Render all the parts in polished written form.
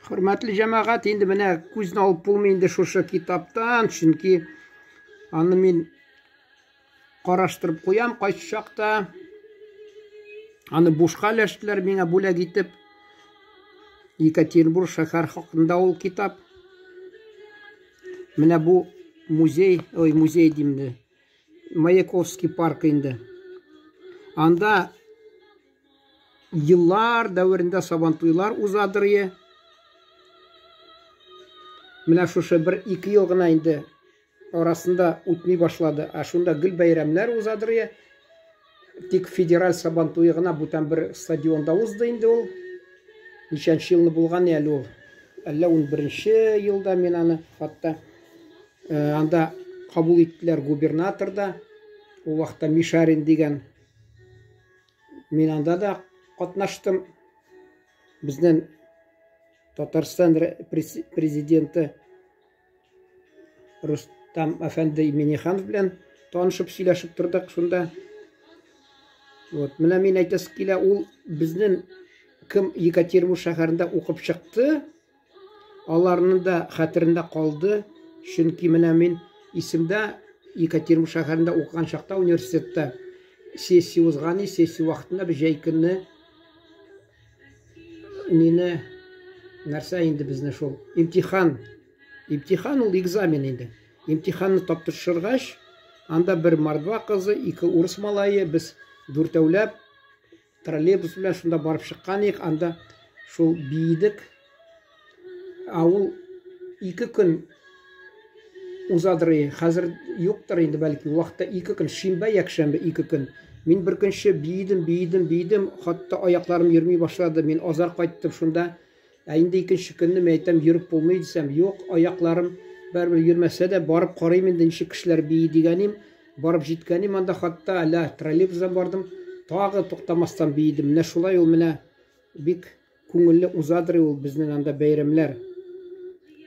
Хөрмәтле җәмәгать, инде менә күзне алып булмый инде шушы китаптан, чөнки аны мин караштырып куям кайсы чакта. Аны бушка өләштеләр миңа бүләк итеп. Екатеринбург шәһәр хакында ул китап. Менә бу музей, ой, музей дим дә. Маяковский парк инде. Анда Еллар дәверендә сабантуйлар узадыр е. Менә шушы бер ике ел гына инде арасында үтми башлады. Ә шунда гел бәйрәмнәр узадыр е. Тик федераль сабантуе гына бүтән бер стадионда узды инде ул. Ничәнче елны булган әле ул? Әллә 11 елда мин аны хатта э, анда кабул иттеләр губернатор да. Ул вакытта Мишарин дигән. Мин анда да катнаштым. Безнең Татарстан президенты Рустам әфәнде Миниханов белән танышып сөйләшеп тордык шунда. Вот, менә мин әйтәсе килә, ул безнең кем Екатеринбург шәһәрендә укып чыкты, Аларның да хәтерендә калды, чөнки менә мин исемдә Екатеринбург шәһәрендә укыган чакта университетта сессия узган, сессия вакытында без җәй көнне мине нәрсә инде безне шул имтихан имтихан ул экзамен инде имтиханны тапшыргач анда бер мордва кызы ике урыс малае без дүртәүләп Троллейбус белән шунда барып чыккан идек, анда шул биедек. Ә ул ике көн узадыр, хәзер юктыр инде бәлки, ул вакытта ике көн, шимбә, якшәмбе ике көн. Мин бер көнче биедем, биедем, биедем, хатта аякларым йөрми башлады, мин азар кайттым шунда. Ә инде икенче көнне мин әйтәм, йөреп булмый дисәм, юк, аякларым барыбер йөрмәсә дә, барып карыйм инде, ничек кешеләр бии дигәнем. Барып җиткәнем анда хатта әллә троллейбустан бардым, тагы туктамастан биедем. Менә шулай ул менә бик күңелле узадыр ул безнең анда бәйрәмнәр.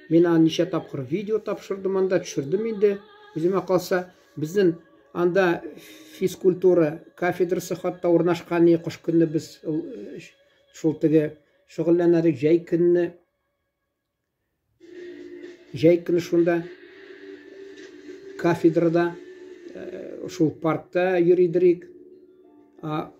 Мин аны ничә тапкыр видео тапшырдым анда, төшердем инде. Үземә калса, безнең анда физкультура кафедрасы хатта урнашкан, кыш көнне без шул теге шөгыльләнәдек, җәй көнне Җәй көне шунда кафедрада э, шул паркта йөридерик. А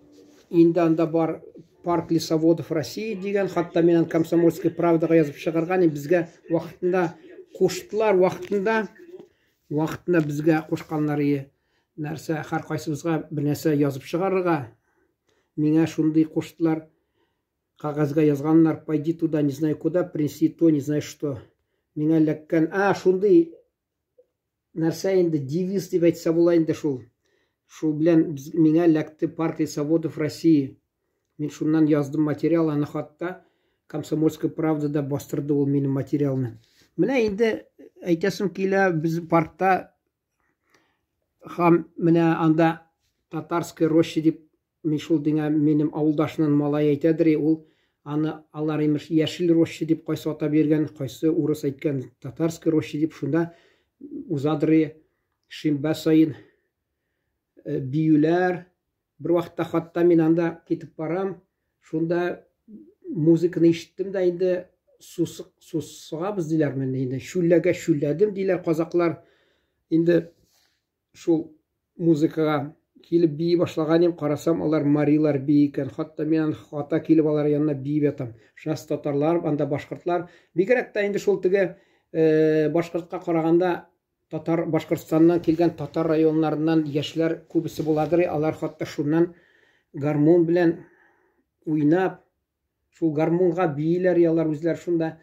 инде анда бар парк лесоводов России дигән, хатта мин Комсомольская правдага язып чыгарган, безгә вакытында куштылар, вакытында вакытында безгә кушканнар ие. Нәрсә, һәркайсыбызга бер нәрсә язып чыгарырга. Миңа шундый куштылар. Кәгазьгә язганнар, пойди туда, не знаю куда, принеси то, не знаю что. Миңа эләккән, а, шундый нәрсә инде, девиз дип әйтсә була инде шул. Шул белән миңа эләкте парк лесоводов России. Мин шуннан яздым материал, аны хатта Комсомольская правдада бастырды ул минем материалны. Менә инде әйтәсем килә, без паркта һәм менә анда Татарская роща дип Мин шул диңә минем авылдашның малае әйтәдер, ул аны алар имеш яшел роща дип кайсы атап йөргән, кайсы урыс әйткән татарский роща дип шунда узадыр шимбә саен э, биюләр. Бер вакытта хатта мин анда китеп барам, шунда музыканы ишеттем дә инде сусык сусыгабыз диләр менә инде чүлләгә чүлләдем диләр казаклар. Инде Шул музыкага килеп бии башлаган идем, карасам, алар марилар бии икән. Хатта мин аны хата килеп алар янына биеп ятам. Шуннан татарлар, анда башкортлар. Бигрәк тә инде шул теге э, башкортка караганда татар Башкортстаннан килгән татар районнарыннан яшьләр күбесе буладыр. Алар хатта шуннан гармун белән уйнап, Шул гармунга бииләр ялар үзләр шунда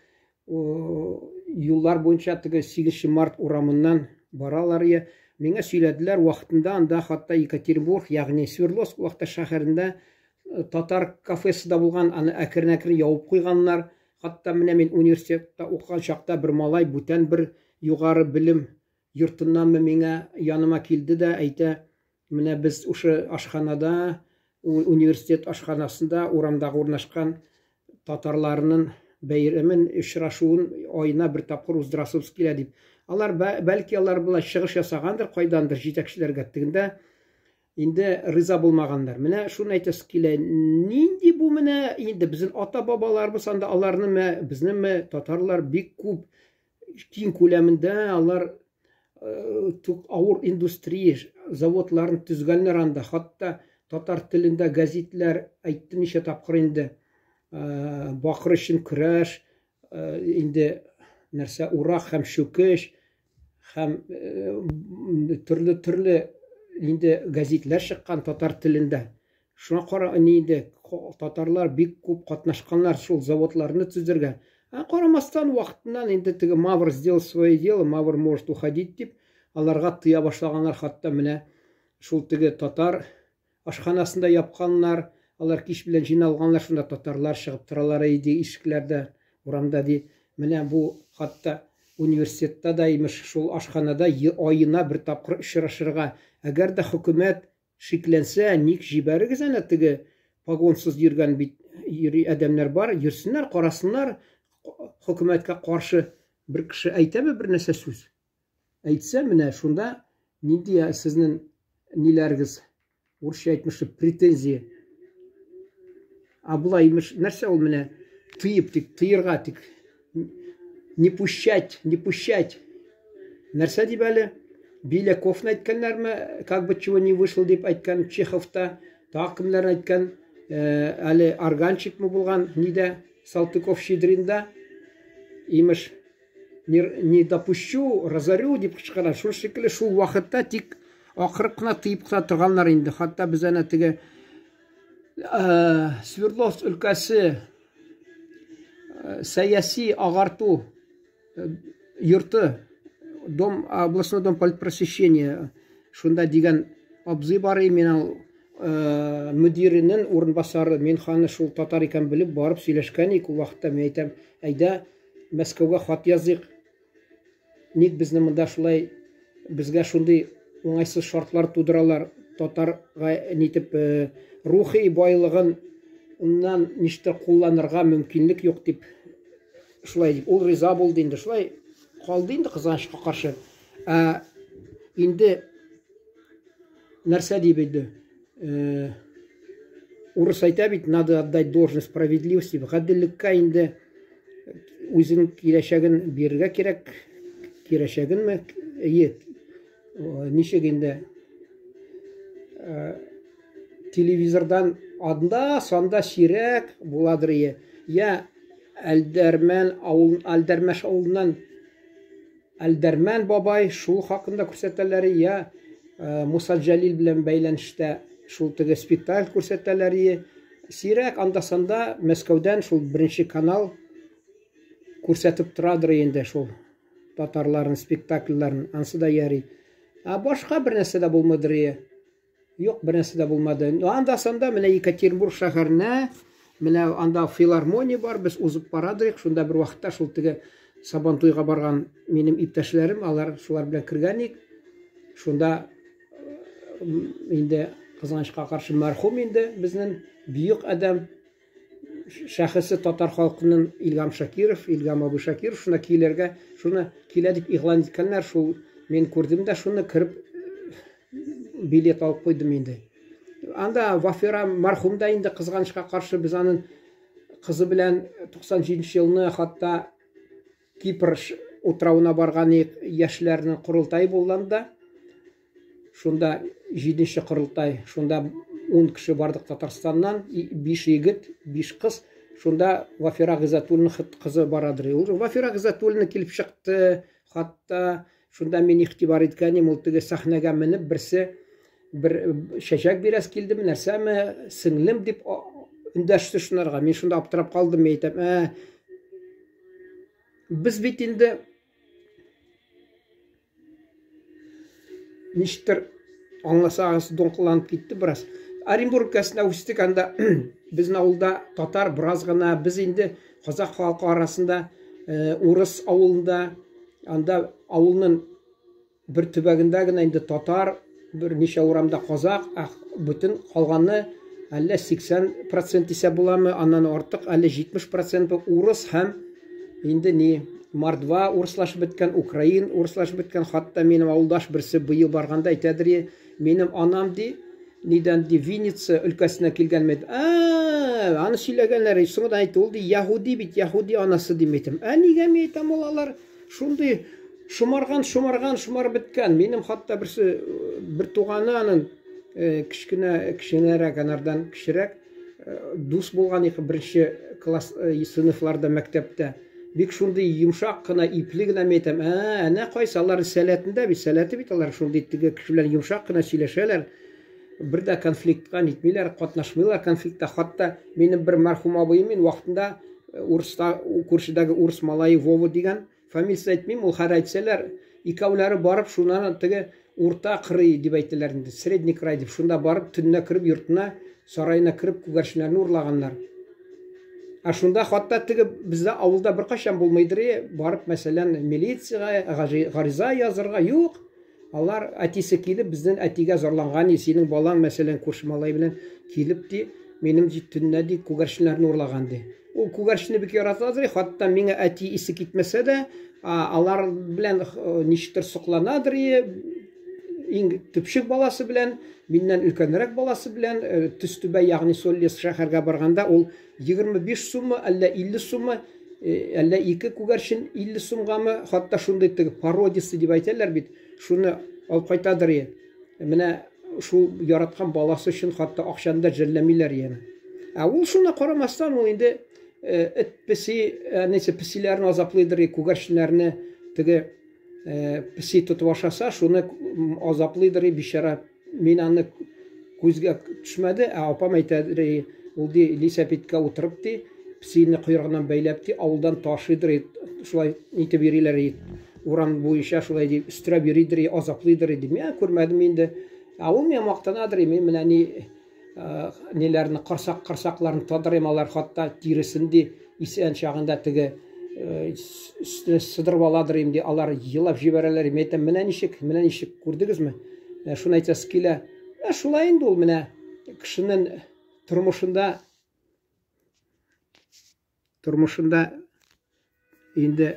юллар буенча теге 8 март урамыннан баралар е. Миңа сөйләделәр, вакытында анда хатта Екатеринбург, ягъни Свердловск вакытта шәһәрендә э, татар кафесы да булган, аны әкрен-әкрен ябып куйганнар. Хатта менә мин университетта укыган чакта бер малай бүтән бер югары белем йортыннанмы миңа яныма килде дә әйтә, Менә без ушы ашханада, университет ашханасында урамдагы урнашкан татарларның бәйрәмен, очрашуын аена бер тапкыр уздырасыбыз килә дип. Алар бәлки алар болай чыгыш ясагандыр кайдандыр җитәкчеләргә тегендә Инде риза булмаганнар. Менә шуны әйтәсе килә, нинди бу менә инде безнең ата-бабаларыбыз анда аларнымы, безнеңме, татарлар бик күп киң күләмендә алар авыр индустрия заводларын төзгәннәр анда. Хатта татар телендә гәзитләр әйттем ничә тапкыр инде. Бакыр өчен көрәш, инде нәрсә урак һәм чүкеч һәм төрле-төрле инде гәзитләр чыккан татар телендә. Шуңа кара инде татарлар бик күп катнашканнар шул заводларны төзергә. Ә карамастан вакытыннан инде теге Мавр сделал свое дело, Мавр может уходить дип, аларга тыя башлаганнар, хатта менә шул теге татар Ашханасын да япканнар, алар кич белән җыйналганнар, шунда татарлар чыгып торалар иде ишекләрдә, урамда ди. Менә бу хатта университетта да имеш шул ашханада аена бер тапкыр очрашырга. Әгәр дә хөкүмәт шикләнсә, ник җибәрегез әнә теге погонсыз йөргән бит йөри адәмнәр бар, йөрсеннәр, карасыннар, хөкүмәткә каршы бер кеше әйтәме бер нәрсә сүз? Әйтсә, менә шунда нинди сезнең ниләрегез, урысча әйтмешли, претензия. А болай имеш, нәрсә ул менә тыеп тик, тыерга тик, не пущать, не пущать. Нәрсә дип әле? Беляковны әйткәннәрме, как бы чего не вышло дип әйткән Чеховта, тагы кемнәр әйткән, әле органчикмы булган, нидә, Салтыков-Щедринда, имеш, не, не допущу, разорю дип кычкыра. Шул шикелле шул вакытта тик акырып кына тыеп кына торганнар инде. Хатта без әнә теге Свердловск өлкәсе сәяси агарту йорты, дом, областной дом политпросвещения, шунда дигән абзый бар мин ул мөдиренең урынбасары, мин ханы шул татар икән белеп барып сөйләшкән идек ул вакытта. Мин әйтәм, әйдә Мәскәүгә хат языйк. Ник безне монда шулай, безгә шундый уңайсыз шартлар тудыралар, татарга нитеп рухи байлыгын уннан ничектер кулланырга мөмкинлек юк дип, шулай дип. Ул риза булды инде, шулай калды инде кызганычка каршы. Ә инде нәрсә дип инде? Урыс әйтә бит, надо отдать должность справедливости. Гаделлеккә инде үзен киләчәген бирергә кирәк. Киләчәгенме? Әйе. Ничек инде телевизордан анда санда сирәк буладыр ие. Я Әлдәрмән авыл, Әлдәрмәш авылыннан Әлдәрмән бабай шул хакында күрсәтәләр, я Муса Җәлил белән бәйләнештә шул теге спектакль күрсәтәләр. Сирәк анда-санда Мәскәүдән шул беренче канал күрсәтеп торадыр инде шул татарларның спектакльләрен, ансы да ярый. Ә башка бер нәрсә дә булмадыр. Юк, бер нәрсә дә булмады. Анда-санда менә Екатеринбург шәһәренә, менә анда филармония бар, без узып барадырык. Шунда бер вакытта шул теге Сабантуйга барган минем иптәшләрем, алар шулар белән кергән идек. Шунда инде кызганычка каршы мәрхүм инде безнең бөек адәм шәхесе татар халкының Илгам Шакиров, Илгам абый Шакиров шуна килергә, шуны килә дип игълан иткәннәр, шул мин күрдем дә шуны кереп билет алып куйдым инде. Анда Вафира мәрхүм да инде кызганычка каршы без аның кызы белән 97 елны хатта Кипр утравына барган идек, яшьләрнең корылтае булды анда. Шунда 7 корылтай, шунда 10 кеше бардык Татарстаннан, 5 егет, 5 кыз. Шунда Вафира Гыйззәтуллина кызы барадыр. Ул Вафира Гыйззәтуллина килеп чыкты, хатта шунда мин игътибар иткәнем, ул теге сәхнәгә менеп берсе бер чәчәк бирәс килдеме, нәрсәме, сеңлем дип эндәште шунарга. Мин шунда аптырап калдым, мин әйтәм, ә без бит инде ничектер аңласагыз, дулкынланып китте бераз. Оренбург өлкәсендә үстек, анда безнең авылда татар бераз гына, без инде казах халкы арасында, урыс авылында, анда авылның бер төбәгендә генә инде татар, берничә урамда казак, ә бөтен калганы әллә 80% дисә буламы, аннан артык әллә 70% урыс һәм инде ни мордва урыслашып беткән, украин урыслашып беткән. Хатта минем авылдаш берсе быел барганда әйтәдер, минем анам ди, нидән ди, Винница өлкәсеннән килгән мин. Ә, аны сөйләгәннәр, соңыннан әйтте, ул ди яһүди бит, яһүди анасы ди әйтәм. Ә нигә мин әйтәм, ул алар шундый шомарган, шомарган, шомарып беткән. Минем хатта берсе бер туганы аның кечкенә, кечкенәрәк, анардан кечерәк дус булган ике беренче класс сыйныфларда мәктәптә. Бик шундый йомшак кына, ипле генә мин әйтәм, ә, әнә кайсы алар сәләтендә бит, сәләте бит алар шундый теге кеше белән йомшак кына сөйләшәләр. Бер дә конфликтка нитмиләр, катнашмыйлар конфликтта. Хатта минем бер мәрхүм абыем мин вакытында урыста, күршедәге урыс малае Вова дигән, фамилиясен әйтмим, ул хәр әйтсәләр, икәүләре барып шуннан теге урта кырый дип әйтәләр инде, средний край дип, шунда барып төнлә кереп йортына, сараена кереп күгәрченнәрне урлаганнар. Ә шунда хатта теге бездә авылда беркайчан булмыйдыр, барып, мәсәлән, милициягә гариза язырга юк. Алар әтисе килеп безнең әтигә зарланган, синең балаң, мәсәлән, күрше малай белән килеп ди, минем ди төнлә ди күгәрченнәрне урлаган ди. Ул күгәрченне бик яратадыр, хатта миңа әти исе китмәсә дә, алар белән ничектер сокланадыр, иң төпчек баласы белән, миннән өлкәнрәк баласы белән Төстүбә, ягъни Соллес шәһәргә барганда ул 25 суммы, әллә 50 суммы, әллә ике күгәрчен 50 сумгамы, хатта шундый теге пародисы дип әйтәләр бит, шуны алып кайтадыр. Менә шул яраткан баласы өчен хатта акчаны да жәлләмиләр янә. Ә ул шуна карамастан, ул инде эт песи, нәрсә песиләрне азаплыйдыр, күгәрченнәрне теге песи тотып ашаса, шуны азаплыйдыр, бичара. Мин аны күзгә төшмәде, ә апам әйтәдер, ул ди лисәпиткә утырып ди, песине койрыгыннан бәйләп ди, авылдан ташыйдыр, шулай нитеп йөриләр, урам буенча шулай ди, өстерәп йөридер, азаплыйдыр ди. Мин күрмәдем инде. Ә ул миңа мактанадыр, мин менә ни ниләрне корсак корсакларын тадырыйм, алар хатта тиресен ди, исән чагында теге өстенә сыдырып аладыр инде, алар елап җибәрәләр. Мин әйтәм, менә ничек, менә ничек, күрдегезме? Шуны әйтәсе килә. Ә шулай инде ул менә кешенең тормышында тормышында инде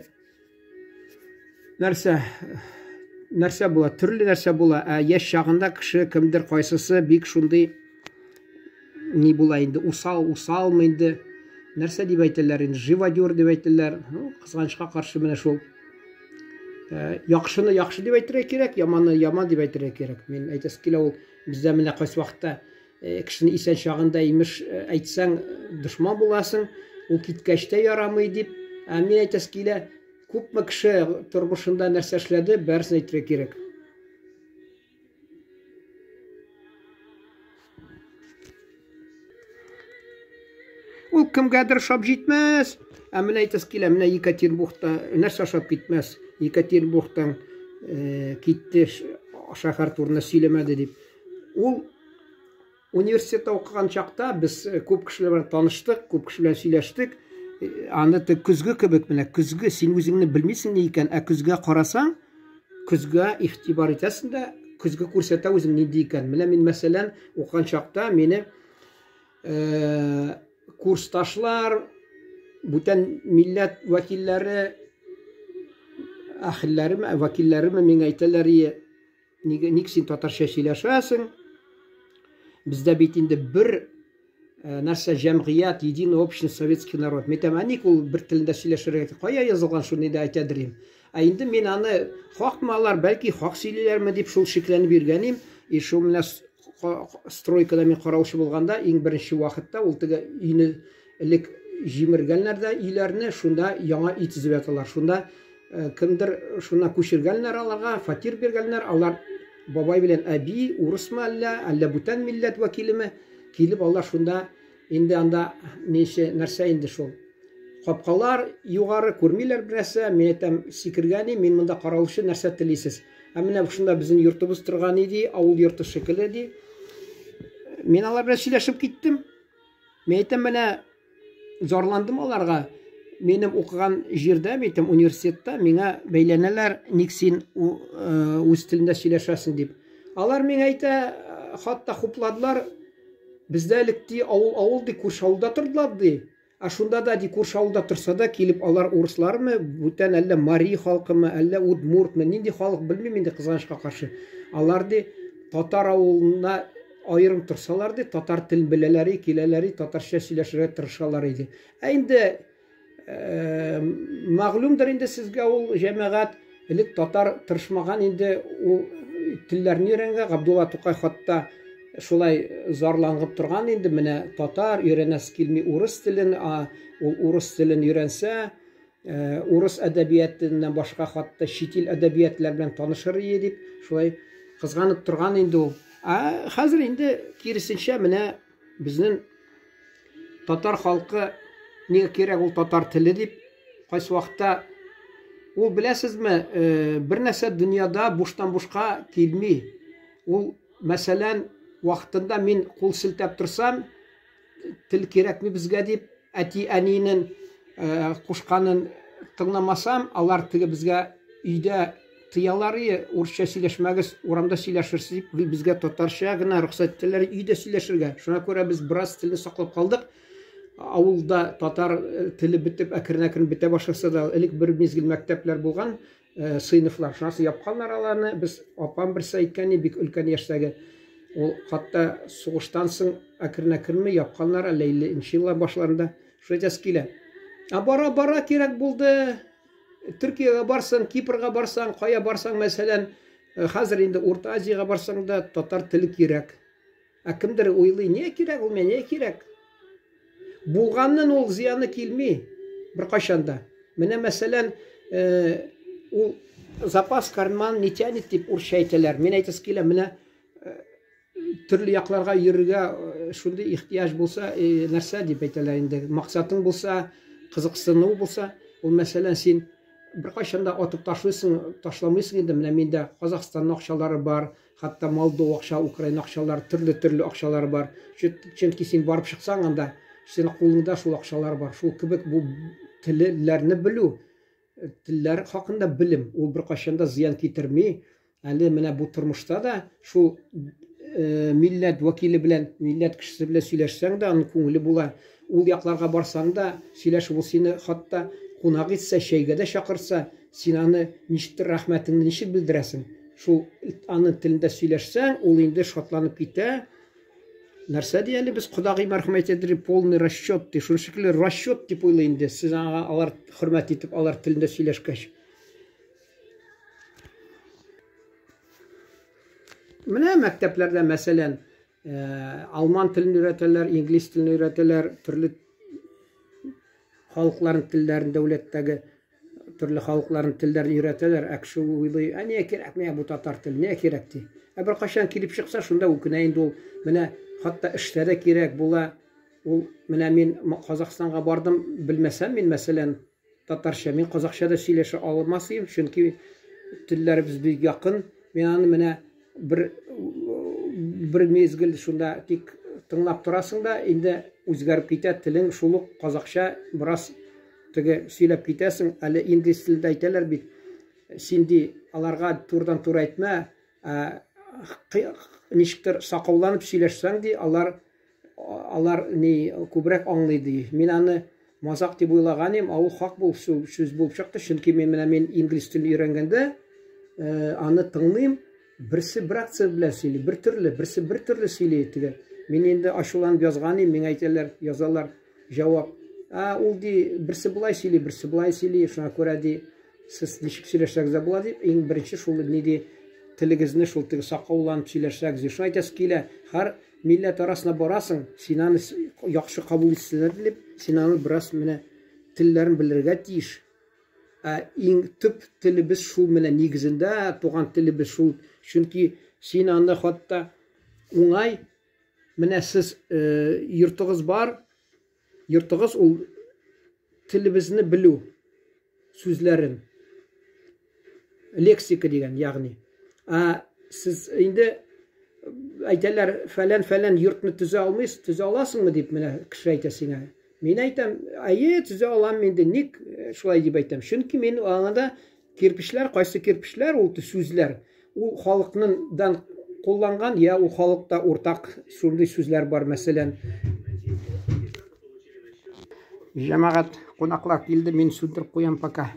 нәрсә нәрсә була, төрле нәрсә була. Ә яшь чагында кеше кемдер кайсысы бик шундый ни була инде, усал, усалмы инде, нәрсә дип әйтәләр инде, живодер дип әйтәләр. Ну, кызганычка каршы менә шул. Яхшыны яхшы дип әйтергә кирәк, яманны яман дип әйтергә кирәк. Мин әйтәсе килә, ул бездә менә кайсы вакытта кешене исән чагында имеш әйтсәң дошман буласың, ул киткәч тә ярамый дип. Ә мин әйтәсе килә, күпме кеше тормышында нәрсә эшләде, бәрсен әйтергә кирәк. Ул кемгәдер ошап җитмәс. Ә менә әйтәсе килә, менә Екатеринбургта нәрсә ошап китмәс? Екатеринбургтан китте, шәһәр турында сөйләмәде дип. Ул университетта укыган чакта без күп кешеләр белән таныштык, күп кеше белән сөйләштек. Аны көзге кебек менә көзге, син үзеңне белмисең ни икән, ә көзгә карасаң, көзгә игътибар итәсең дә, көзге күрсәтә үзең нинди икән. Менә мин, мәсәлән, укыган чакта мине курсташлар, бүтән милләт вәкилләре, әһелләреме, вәкилләреме миңа әйтәләр, нигә ник син татарча сөйләшәсең? Бездә бит инде бер нәрсә җәмгыять, единая общность, советский народ. Мин әйтәм, ә ник ул бер телендә сөйләшергә? Кая язылган шуны да әйтәдер идем. Ә инде мин аны хакмы алар, бәлки хак сөйлиләрме дип шул шикләнеп йөргәнем. И шул менә стройкада мин караучы булганда, иң беренче вакытта ул теге өйне элек җимергәннәр дә өйләрне, шунда яңа өй төзеп яталар. Шунда кемдер шуннан күчергәннәр аларга, фатир биргәннәр. Алар бабай белән әби, урысмы әллә, әллә бүтән милләт вәкилеме, килеп алар шунда инде анда ничә нәрсә инде шул. Капкалар югары, күрмиләр бер нәрсә. Мин әйтәм, сикергән, мин монда караучы, нәрсә телисез? Ә менә шунда безнең йортыбыз торган иде, авыл йорты шикелле ди. Мин алар белән сөйләшеп киттем. Мин әйтәм, менә зарландым аларга. Минем укыган җирдә, мин әйтәм, университетта миңа бәйләнәләр, ник син үз телендә сөйләшәсең дип. Алар миңа әйтә, хатта хупладылар. Бездә элек ди авыл авыл ди, күрше авылда тордылар ди. Ә шунда да ди күрше авылда торса да килеп алар урыслармы, бүтән әллә мари халкымы, әллә удмуртмы, нинди халык белмим инде кызганычка каршы. Алар ди татар авылына аерым торсалар ди, татар телен беләләр, киләләр, татарча сөйләшергә тырышалар иде. Ә инде мәгълүмдер инде сезгә ул, җәмәгать, элек татар тырышмаган инде ул телләрне өйрәнгән. Габдулла Тукай хатта шулай зарлангып торган инде, менә татар өйрәнәсе килми урыс телен, а ул урыс телен өйрәнсә, урыс әдәбиятыннан башка хатта чит ил әдәбиятлар белән танышыр иде дип, шулай кызганып торган инде ул. Ә хәзер инде киресенчә, менә безнең татар халкы нигә кирәк ул татар теле дип, кайсы вакытта ул, беләсезме, бер нәрсә дөньяда буштан бушка килми. Ул, мәсәлән, вакытында мин кул селтәп торсам, тел кирәкми безгә дип, әти-әнинең кушканын тыңламасам, алар теге безгә өйдә тыялар, урысча сөйләшмәгез, урамда сөйләшерсез дип, безгә татарча гына рөхсәт итәләр өйдә сөйләшергә. Шуңа күрә без бераз телне саклап калдык. Авылда татар теле бетеп, әкрен-әкрен бетә башласа да, элек бер мизгел мәктәпләр булган, сыйныфлар, шуннан соң япканнар аларны. Без апам берсе әйткән, бик өлкән яшьтәге, ул хатта сугыштан соң әкрен-әкренме япканнар, әллә 50 еллар башларында. Шулай әйтәсе килә. Ә бара-бара кирәк булды. Төркиягә барсаң, Кипрга барсаң, кая барсаң, мәсәлән, хәзер инде Урта Азиягә барсаң да татар теле кирәк. Ә кемдер уйлый, не кирәк ул, миңа не кирәк? Булганнан ул зыяны килми беркайчан да. Менә мәсәлән, ул запас карман не тянет дип урысча әйтәләр. Мин әйтәсе килә, менә төрле якларга йөрергә шундый ихтыяҗ булса, нәрсә дип әйтәләр инде, максатың булса, кызыксыну булса, ул мәсәлән син беркайчан да атып ташлыйсың, ташламыйсың инде. Менә миндә Казахстанның акчалары бар, хәтта Молдова акча, Украина акчалары, төрле-төрле акчалары бар. Чөнки син барып чыксаң анда, синең кулыңда шул акчалар бар. Шул кебек бу телләрне белү, телләр хакында белем, ул беркайчан да зыян китерми. Әле менә бу тормышта да шул милләт вәкиле белән, милләт кешесе белән сөйләшсәң дә, аның күңеле була. Ул якларга барсаң да, сөйләшеп, ул сине хатта кунак итсә, чәйгә дә чакырса, син аны ничектер рәхмәтеңне ничек белдерәсең? Шул аның телендә сөйләшсәң, ул инде шатланып китә. Нәрсә ди әле без кодагый мәрхүм әйтәдер, полный расчет ди. Шуның шикелле расчет дип уйлый инде. Сез аңа алар хөрмәт итеп, алар телендә сөйләшкәч. Менә мәктәпләрдә, мәсәлән, алман телен өйрәтәләр, инглиз телен өйрәтәләр, төрле халыкларның телләрен, дәүләттәге төрле халыкларның телләрен өйрәтәләр. Ә кеше уйлый, ә нигә кирәк миңа бу татар теле, нигә кирәк ди. Ә бер кайчан килеп чыкса, шунда үкенә инде ул. Менә хәтта эштә дә кирәк була. Ул менә мин Казахстанга бардым, белмәсәм мин, мәсәлән, татарча, мин казахча да сөйләшә алмас идем, чөнки телләребез бик якын. Мин аны менә бер мизгел шунда тик тыңлап торасың да, инде үзгәреп китә телең, шул ук казахча бераз теге сөйләп китәсең. Әле инглиз телендә әйтәләр бит, син ди, аларга турыдан-туры әйтмә, ничектер сакауланып сөйләшсәң ди, алар ни күбрәк аңлый ди. Мин аны мазак дип уйлаган идем, ә ул хак бул сүз булып чыкты, чөнки мин менә мин инглиз телен өйрәнгәндә аны тыңлыйм, берсе бер акцент белән сөйли, бер төрле, берсе бер төрле сөйли теге. Мин инде ачуланып язган идем, миңа әйтәләр, язалар җавап. Ә ул ди, берсе болай сөйли, берсе болай сөйли, шуңа күрә ди, сез ничек сөйләшсәгез дә була дип, иң беренче шул ни ди, телегезне шул теге сакауланып сөйләшсәгез ди. Шуны әйтәсе килә, һәр милләт арасына барасың, син аны яхшы кабул итсеннәр дип, син аны бераз менә телләрен белергә тиеш. Ә иң төп телебез шул менә нигезендә туган телебез шул. Чөнки син аны хатта уңай, менә сез йортыгыз бар, йортыгыз ул телебезне белү сүзләрен. Лексика дигән, ягъни. Ә сез инде әйтәләр, фәлән-фәлән йортны төзә алмыйсыз, төзә аласыңмы дип менә кеше әйтә сиңа. Мин әйтәм, әйе, төзә алам инде. Ник шулай дип әйтәм? Чөнки мин аңа кирпечләр, кайсы кирпечләр ул сүзләр, ул халыкның кулланган, я ул халыкта уртак шундый сүзләр бар, мәсәлән. Җәмәгать, кунаклар килде, мин сүндереп куям пока.